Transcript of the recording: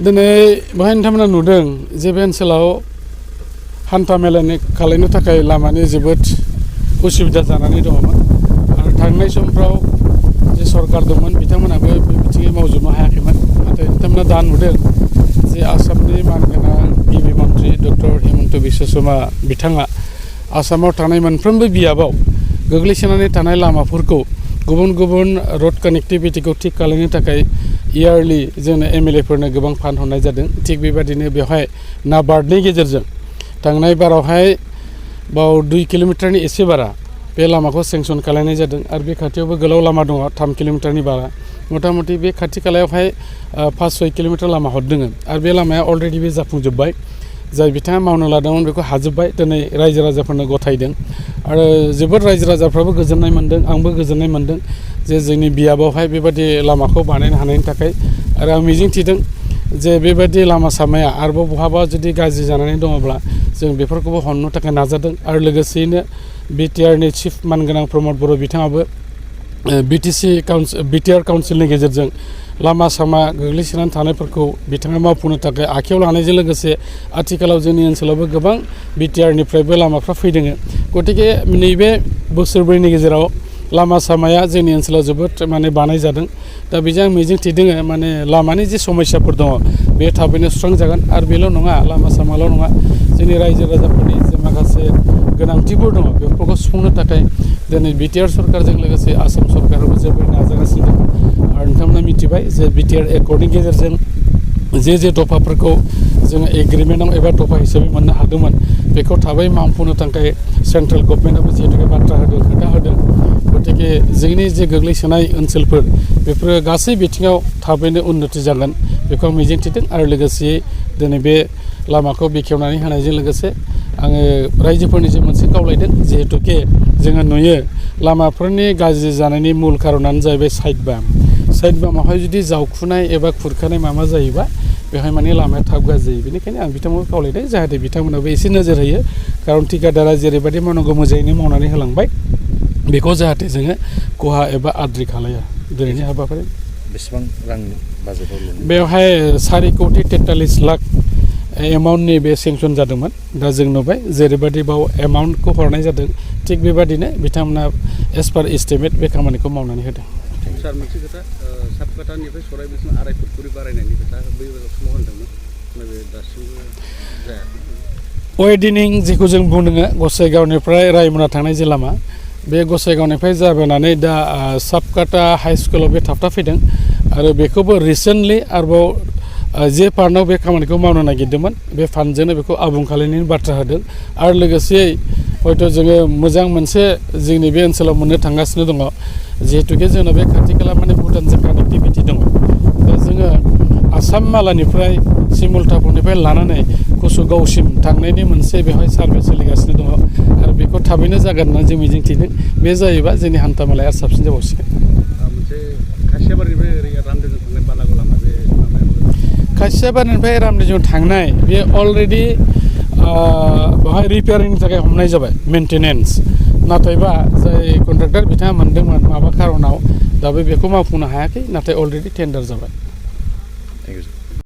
दिनै बेहाय नोंथांमोना नुदों जे बे ओनसोलाव हान्था मेलानि खालामनो थाखाय लामानि जोबोद उसुबिदा जानानै दङमोन आरो थांनाय समफ्राव जे सरकार दंमोन बिथांमोनाबो बे बिथिङै मावजोबनो हायाखैमोन नाथाय नोंथांमोना दा नुदों जे आसामनि मानगोनां गिबि मन्त्रि डक्टर हेमन्त बिश्व शर्मा बिथाङा आसामाव थानाय मोनफ्रोमबो बियाबाव गोग्लैसोनानै थानाय लामाफोरखौ गुबुन गुबुन रड कानेक्टिभिटिखौ थिक खालामनो थाखाय इयारलि जोंनो एमएलएफोरनो गोबां फान्ड हरनाय जादों थिग बेबादिनो बेवहाय नाबार्डनि गेजेरजों थांनाय बारावहाय 2 किल'मिटारनि एसे बारा बे लामाखौ सेंसन खालामनाय जादों आरो बे खाथियावबो गोलाव लामा दङ 3 किल'मिटारनि बारा मथा-मथि बे खाथि खालायावहाय 5-6 किल'मिटार लामा हरदों आरो बे लामाया अलरेडि बे जाफुंजोब्बाय जाय बिथाङा मावनो लादोंमोन बेखौ हाजोब्बाय दिनै रायजो राजाफोरनो गथायदों आरो जोबोद रायजो राजाफ्राबो गोजोननाय मोन्दों आंबो गोजोननाय मोन्दों जे जोंनि बियाबावहाय बेबायदि लामाखौ बानायनो हानायनि थाखाय आरो आं मिजिंथिदों जे बेबायदि लामा सामाया आरोबाव बहाबा जुदि गाज्रि जानानै दङब्ला जों बेफोरखौबो हरनो थाखाय नाजादों आरो लोगोसेयैनो बिटिआरनि चिफ मानगोनां प्रमद बर' बिथाङाबो बिटिआर काउन्सिलनि गेजेरजों लामा सामा गोग्लैसोनानै थानायफोरखौ बिथाङा मावफुंनो थाखाय आखायाव लानायजों लोगोसे आथिखालाव जोंनि ओनसोलावबो गोबां बिटिआरनिफ्रायबो लामाफ्रा फैदों गतिके नैबे बोसोरब्रैनि गेजेराव लामा सामाया जोंनि ओनसोलाव जोबोद बानाय जादों दा बेजों आं मिजिंथिदों माने लामानि जे समस्याफोर दङ बे थाबैनो सुस्रांजागोन आरो बेल' नङा लामा सामाल' नङा जोंनि रायजो राजाफोरनि जे माखासे गोनांथिफोर दङ बेफोरखौ सुफुंनो थाखाय दिनै बिटिआर सरकारजों लोगोसे आसाम सरकाराबो जोबोद नाजागासिनो दङ आरो नोंथांमोना मिथिबाय जे बिटिआर एकर्डनि गेजेरजों जे दफाफोरखौ जोङो एग्रिमेन्टआव एबा दफा हिसाबै मोननो हादोंमोन बेखौ थाबै मावफुंनो थाखाय सेन्ट्रेल गभर्नमेन्टआबो जिहेतु बाथ्रा होदों खोथा होदों गतिके जोंनि जे गोग्लैसोनाय ओनसोलफोर बेफोरो गासै बिथिङाव थाबैनो उन्नति जागोन बेखौ आं मिजिंथिदों आरो लोगोसेयै दिनै बे लामाखौ बेखेवनानै होनायजों लोगोसे आङो रायजोफोरनिजों मोनसे खावलायदों जिहेतुके जोङो नुयो लामाफोरनि गाज्रि जानायनि मुल कारनानो जाहैबाय साइड बामावहाय जुदि जावखुनाय एबा खुरखानाय माबा जायोबा बेवहाय लामाया थाब गाज्रि जायो बेनिखायनो आं बिथांमोनखौ खावलायदों जाहाथे बिथांमोनाबो एसे नोजोर होयो खारन ठिकादारा जेरैबायदि मावनांगौ मोजाङैनो मावनानै होलांबाय बेखौ जाहाथे जोङो खहा एबा आद्रि खालाया दिनैनि हाबाफारि बेसेबां रांनि बाजेटआव बेवहाय 4,43 लाख एमाउन्टनि बे सेंसन जादोंमोन दा जों नुबाय जेरैबायदि बाव एमाउन्टखौ हरनाय जादों थिग बेबादिनो बिथांमोना एस पार एस्टिमेट बे खामानिखौ मावनानै होदों सार मोनसे खोथा साबकाटानिफ्राय सराइबिसिम 2.5 फुट खरि बारायनायनि खोथा बै समाव होनदोंमोन नाथाय दासिमबो जायाखै वेडिनिं जेखौ जों बुङो गसाइगावनिफ्राय रायमना थांनाय जे लामा बे गसाइगावनिफ्राय जाबोनानै दा साबकाटा हाई स्कुलाव बे थाबथाफैदों आरो बेखौबो रिसेन्टलि आरोबाव जे फान्डआव बे खामानिखौ मावनो नागिरदोंमोन बे फान्डजोंनो बेखौ आबुं खालामनायनि बाथ्रा होदों आरो लोगोसेयै हयथ' जोङो मोजां मोनसे जोंनि बे ओनसोलाव मोननो थांगासिनो दङ जिहेतुके जोंनाव बे खाथि खाला भुटानजों कानेक्टिभिटि दङ दा जोङो आसाम मालानिफ्राय सिमुलटापुरनिफ्राय लानानै कुसुगावसिम थांनायनि मोनसे बेवहाय सार्भे सोलिगासिनो दङ आरो बेखौ थाबैनो जागोन होननानै जों मिजिंथिदों बे जायोबा जोंनि हान्था मेलाया साबसिन जाबावसिगोन मोनसे खासियाबारिनिफ्राय ओरै रामदेवजों थांनाय बालागाव लामा बे खासियाबारिनिफ्राय रामदेवजों थांनाय बे अलरेडि बेवहाय रिपेयारिंनि थाखाय हमनाय जाबाय मेन्टेनेन्स नाथायबा जाय कन्ट्रेक्टर बिथाङा मोनदोंमोन माबा खारनाव दाबो बेखौ मावफुंनो हायाखै नाथाय अलरेडि टेन्डार जाबाय थेंक इउ